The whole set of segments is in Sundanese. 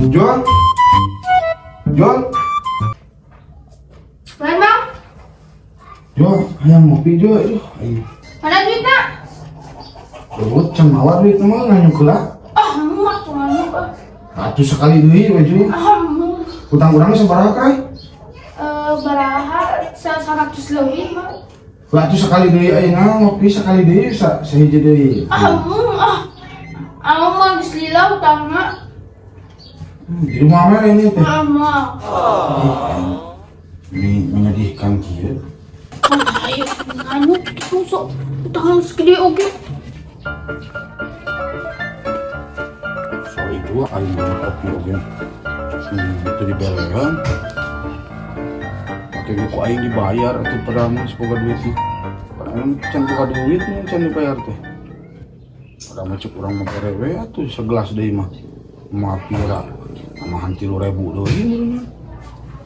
Jol, Jol, mana bang? Jol, hayang ngopi Jol, aduh, ayo. Mana duitnya? Oh, can mawa duit mah nganyuk heula. Ah, muak tuh nganyuk. Atuh sekali deui baju. Ah, muak. Utang urang sabaraha kai? Baraha 100 leuwih mah. Atuh sekali deui ayeuna ngopi sekali deui sahiji deui. Ah, muak. Ah, anu mah geus lila utangna. Di rumah mana ini teh? Mama. Ini menyedihkan kieu. Ayo, nganyuk tuh sok utang segede oge. Sorry dua aing kopi oge. Itu diberean. Pake ku aing dibayar atuh padahal mah boga duit mah. Padahal can boga duit mah can dibayar teh. Padahal mah cek urang mah bere we atuh segelas deui mah. Mah pira sama 3.000 deui meureun.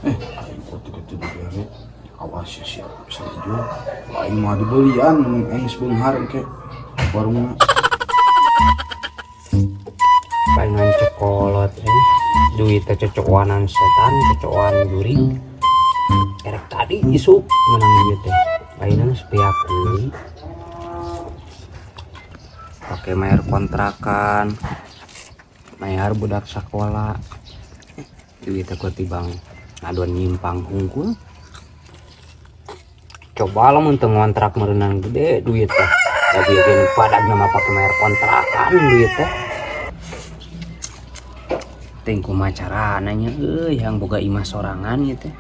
Aing kok teu dibere. Awas ya siap bisa dijual. Aing mah dibelian mun aing geus beunghar engke warungna. Palingan cokolot duit teh cocokanan setan, cocokan jurig. Erek tadi isuk menang duit teh. Ayeuna geus beak deui. Pake bayar kontrakan. Mayar budak sekolah. Duit aku tibang ngaduan nyimpang hungkul. Coba lah mun teu ngontrak meureunan gede duit teh. Da bieu ge padag mah pake mayar kontrakan duit teh. Ting kumaha carana nya euy yang boga imah sorangan ieu teh.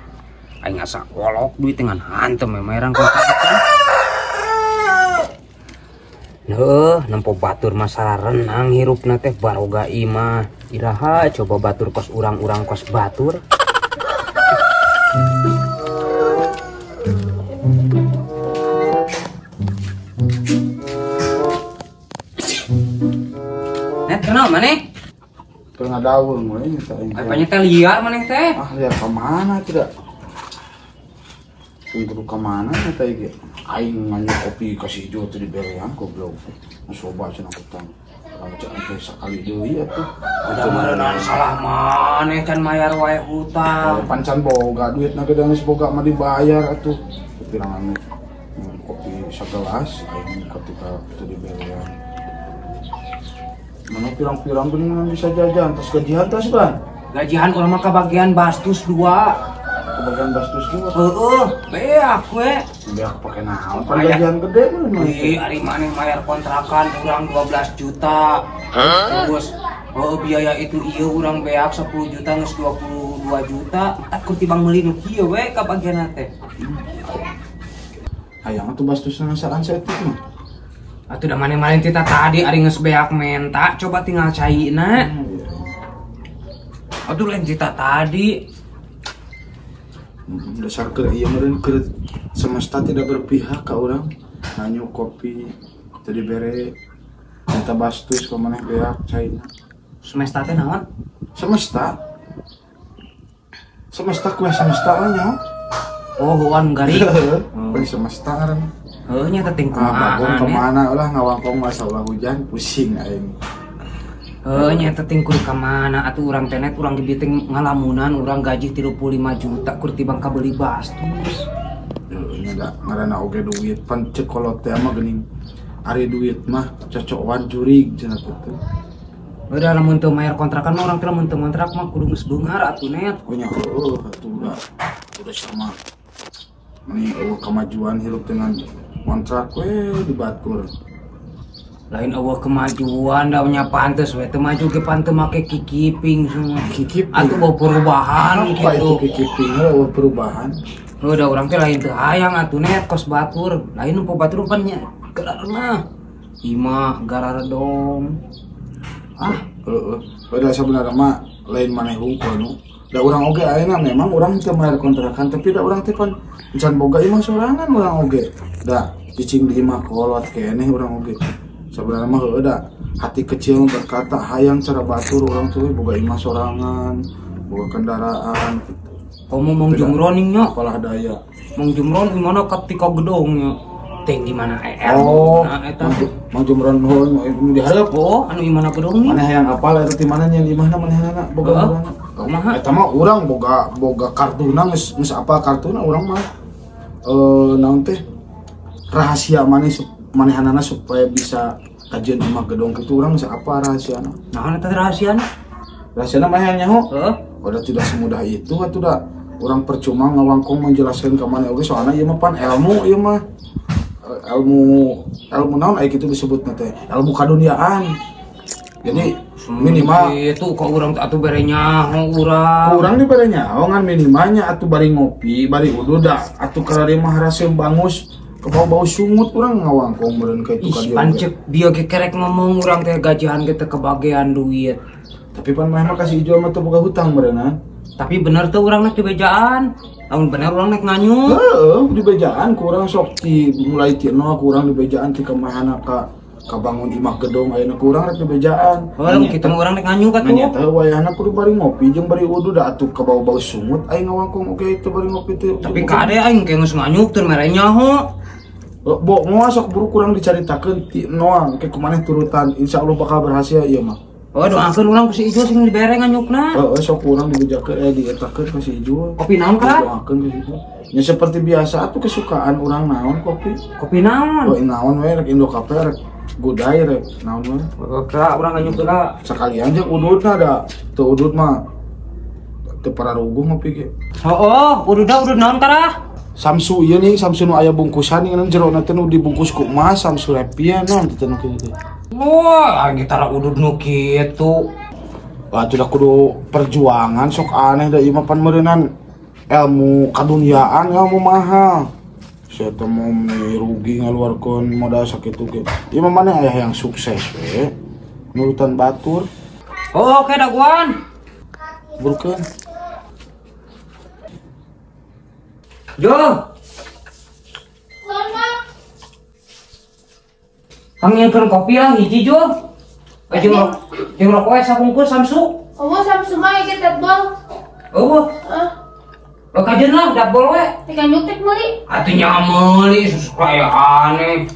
Aing asa kolok duit ngan hantem we mayaran kontrakan. Heuh, nempo batur masalah renang hirupna teh baroga imah. Iraha coba batur kos urang-urang kos batur. Net kenal maneh? Teu ngadaweung we nya teh. Apanya teh liar maneh teh? Ah, liar ka mana tidak? Tunggu ka mana teh ge? Aing nganyuk kopi kasih hijau teh diberean goblok. Coba cenah utang. Lamun cek teh sakali deui atuh. Ada meureunaan salah maneh can mayar wae hutang. Pancan boga duitna ge geus boga mah dibayar atuh. Pirangan kopi sagelas aing ketika teu diberean. Mana pirang-pirang geuning bisa jajan tas gajian tas ban. Gajian urang mah kabagian bastus 2. Kebagian bastus 2. Heeh, beak we. Beak pake naon? Pan gajian gede mah. Ih, ari maneh mayar kontrakan urang 12 juta. Terus oh biaya itu ieu urang beak 10 juta geus 22 juta. Aku tibang meuli nu kieu we kabagianna teh. Hayang atuh bastusna ngasaan saeutik mah. Atuh da maneh-maneh tita tadi ari geus beak menta, coba tinggal caina. Atuh lain tita tadi. Dasar keur ieu meureun keur semesta tidak berpihak ka urang. Nanyuk kopi teu dibere, minta bastus ka maneh beak caina. Semesta teh naon? Semesta. Semesta kue semesta we nya. Oh, huan garing. Kue semesta ngaranna. Heuh nya teh ting kumaha. Bagong kemana ulah ngawangkong masa ulah hujan pusing aing. Heuh nya teh ting kudu ka mana atuh urang teh net urang dibiting ngalamunan urang gaji 35 juta kur tibang kabeuli bastus. Heuh nya da ngaranna oge duit pan ceuk kolot teh mah geuning ari duit mah cocokan jurig cenah teh. Udah lamun teu mayar kontrakan mah urang teh lamun teu ngontrak mah kudu geus beunghar atuh net. Oh nya heuh atuh udah sama. Meni eueuh kemajuan hirup dengan kontrak we dibatur. Lain eueuh kemajuan da nya pantes we teu maju ge panteu make kikiping semua. Kikiping. Atuh bau perubahan apa gitu. Itu kikiping eueuh perubahan. Heuh da urang teh lain teu hayang atuh net kos batur. Lain nempo batur pan nya gelarna. Imah gararedong. Ah, heeh. Padahal sebenarnya mah lain maneh hungkul nu. Da urang oge ayeuna memang urang teu bayar kontrakan tapi da urang teh pan can boga imah sorangan urang oge. Da cicing di imah kolot keneh urang oge. Sebenarnya mah heueuh da hati kecil berkata hayang cara batur urang tuh boga imah sorangan, boga kendaraan gitu. Komo Mang Jumron nya apalah daya. Mang Jumron imana ketika gedong nya. Teh di mana ER? Oh, nah, eta Mang Jumron heueuh di hareup. Oh, anu imana gedong nya. Maneh hayang apal eta ti mana nya imahna manehna boga urang. Kumaha? Eta mah urang boga kartuna geus apal kartuna urang mah. Naon teh rahasia maneh manehanana supaya bisa kajian imah gedong kitu urang geus apa rahasiana. Naon eta rahasiana? Rahasiana mah hayang nyaho. Heeh. Udah tidak semudah itu atuh da urang percuma ngawangkong menjelaskan ka maneh oge soalna ieu mah pan ilmu ieu mah ilmu naon aya kitu disebutna teh ilmu kaduniaan. Jadi minimal itu kok urang atuh bere nyaho urang. Urang dibere nyaho ngan minimalnya atuh bari ngopi, bari udud da atuh karari mah raseum bangus kebau-bau sungut urang ngawangkong meureun ka itu ka dieu. Pancek bieu ge kerek ngomong urang teh gajian ge teu kebagean duit. Tapi pan mah kasih ijo mah teu boga hutang meureunna. Tapi bener tuh urang nek dibejaan. Lamun bener urang nek nganyut. Heeh, dibejaan ku urang sok ti mulai ti nol ku urang dibejaan ti kamahana ka kabangun imah gedong ayeuna ku urang rek dibejaan. Heuh, kitu mah urang nek nganyut atuh. Nya teh wayahna kudu bari ngopi jeung bari udud da atuh kabau-bau sungut aing ngawangkong oge teu bari ngopi teh. Tapi kade aing ke geus nganyuk teu mere nyaho. Bo moal sok buru kurang dicaritakeun ti nol ke kumaneh turutan insyaallah bakal berhasil ieu mah. Oh, doakeun urang ku si Ijul sing dibere nganyukna. Heeh, sok urang dibejakeun dietakeun ku si Ijul. Kopi naon ka? Doakeun ku si Ijul. Ya seperti biasa atuh kesukaan urang naon kopi. Kopi naon? Oh, naon we rek Indo Cafe rek Goodai rek naon we. Heeh, ka urang nganyuk heula. Sekalian jeung ududna da. Teu udud mah teu pararuguh ngopi ge. Heeh, ududna udud naon karah? Samsu ieu nih, Samsu nu aya bungkusan ngeun jerona teh nu dibungkus ku emas, Samsu Repia naon teh nu kitu teh. Wah, gitar udud nu kitu. Wah, sudah kudu perjuangan sok aneh da ieu mah pan meureunan ilmu kaduniaan ilmu mahal. Saya teh mau rugi ngaluarkeun modal sakitu ge. Ieu mah maneh aya yang sukses we. Nurutan batur. Oh, oke daguan. Burukeun. Jo. Panggilkan kopi lah hiji Jo. Jeung rokok we sabungkus Samsu. Oh, Samsu mah ieu teh bol. Eueuh. Heeh. Lo kajeun lah dabol we. Teh kanyuk teh meuli. Atuh nya meuli susu aya aneh.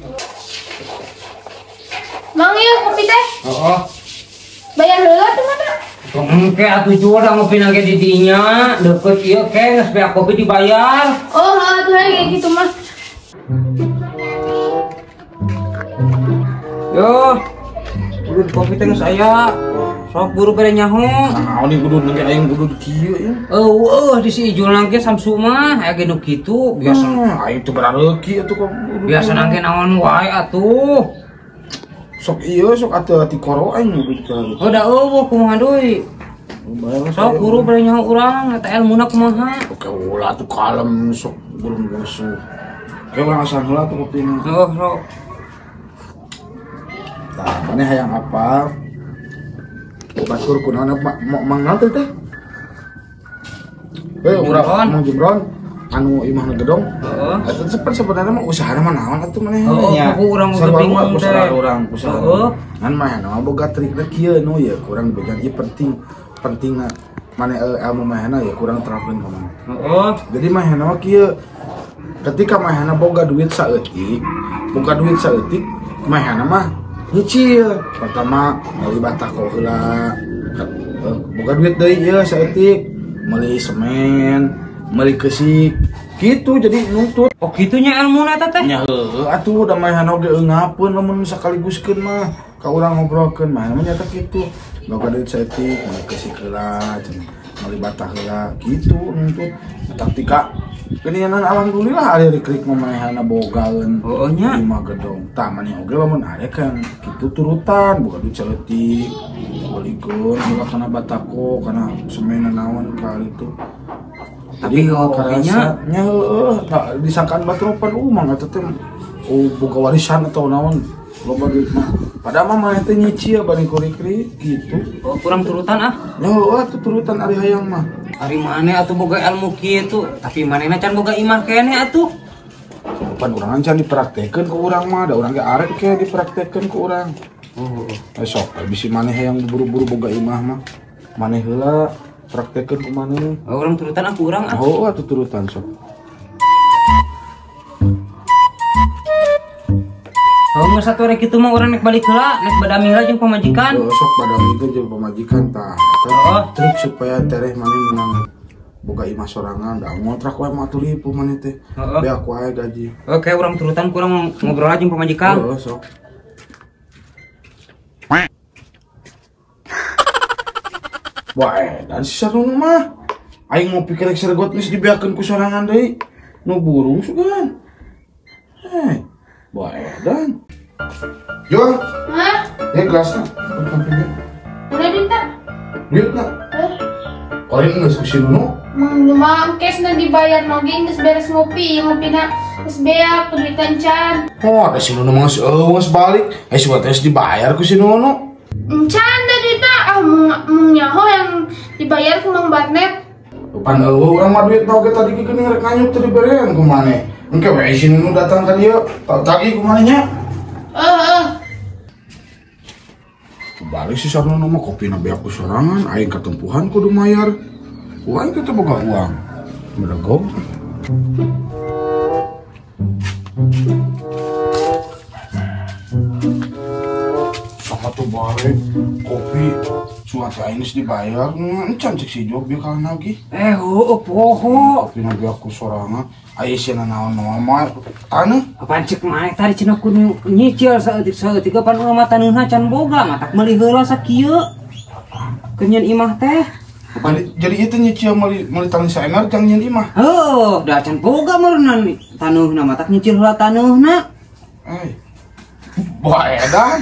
Mang ieu kopi teh. Heeh. Bayar heula teh mana? Engke atuh jual da ngopi nage di dinya, deket ieu ke geus beak kopi dibayar. Oh, heuh atuh kayak gitu mah. Yo, udud kopi teh geus aya. Sok buru bere nyaho. Naon ieu udud nage aing udud kieu ieu. Eueuh di si Ijul nage Samsu mah aya ge nu kitu biasa. Aing teu barareuki atuh kok. Biasa nage naon wae atuh. Sok ieu sok atuh tikoro aing udud kieu. Oh da eueuh kumaha deui. Sok guru bere nyaho urang eta elmuna kumaha. Oke ulah atuh kalem sok burung musuh. Oke urang asan heula atuh kopina. Heeh, sok. Tah, maneh hayang apa? Batur kunaon mang naon teh? Urang Mang Jumron anu imahna gedong. Heeh. Eta sebenarnya mah usahana mah naon atuh maneh nya. Heeh, urang udah bingung teh. Urang usaha. Heeh. Ngan manehna mah boga trikna kieu nu ya kurang dibejan ieu penting. Pentingna maneh ilmu manehna ya kurang terapkeun ka maneh. Heeh. Jadi manehna mah kieu. Ketika manehna boga duit saeutik, manehna mah nyicil. Pertama meuli batako heula, boga duit deui ieu saeutik, meuli semen, meuli keusik. Gitu jadi nuntut. Oh kitunya ilmuna eta teh? Nya heueuh atuh da manehna oge eungapeun lamun sakaliguskeun mah ka urang ngobrolkeun manehna mah nyata kitu. Boga duit saeutik, meuli keusik heula, meuli bata heula gitu nuntut. Taktika geuningan alhamdulillah ari rikrik mah manehna bogaeun. Heueuh nya. Imah gedong. Tah maneh oge lamun are kan kitu turutan boga duit saeutik, beulikeun heula kana batako, kana semen naon ka itu. Tapi karasa nya heueuh tak disangkaan batur pan umang eta teh oh boga warisan atau naon loba duit mah. Padahal mah maneh teh nyicil bari kurik-kurik gitu. Oh kurang turutan ah. Nya heueuh atuh turutan ari hayang mah. Ari maneh atuh boga ilmu kitu, tapi manehna can boga imah keneh atuh. Pan urang can dipraktekeun ku urang mah, da urang ge arek ke dipraktekeun ku urang. Oh. Sok bisi maneh yang buru-buru boga imah mah. Maneh heula praktekeun ku maneh. Oh, urang turutan aku urang ah. Oh, atuh turutan sok. Oh, geus satu rek kitu mah urang nek balik heula, nek badami heula jeung pamajikan. Oh, sok badami teh jeung pamajikan tah. Oh, trik supaya tereh maneh menang boga imah sorangan, da ngontrak wae mah atuh ripu maneh teh. Beak wae gaji. Oke, urang turutan kurang ngobrol aja jeung pamajikan. Heeh, sok. Wah, dan si Sarung mah aing mau pikir rek sergot geus dibeakeun ku sorangan deui. Nu burung sugan. Hei, wah dan. Jo. Hah? Ini gelasnya. Udah dinta. Duitna. Korin geus ku si Nunu. Mang cash na dibayar noge geus beres ngopi, ngopina geus beak duitan can. Oh, ada si Nunu mah geus balik. Eh si geus dibayar ku si Nunu. Encan da duitna ah mung nyaho yang dibayar ku Mang Barnet. Pan eueuh urang mah duit oge tadi ge geuning rek nganyuk teh diberean ku maneh. Engke we si Nunu datang ka dieu, tagih ku maneh nya. Heeh. Balik si Sarnono mah kopina beak ku sorangan, aing katempuhan kudu mayar. Ku aing teh boga uang. Meregog. Sama tuh balik kopi suatu aing geus dibayar, encan cek si Job bieu kalah nagih. Heueuh poho. Kopina beak ku sorangan, aya sieuna naon-naon mah taneuh. Apaan cek maneh tadi cenah kudu nyicil saeutik-saeutik pan urang mah taneuhna can boga, matak meuli heula sakieu. Keur nyeun imah teh. Jadi itu nyicil meuli taneuh saemer jang nyeun imah. Heueuh, da can boga meureunna taneuhna matak nyicil heula taneuhna. Eh. Wah edan.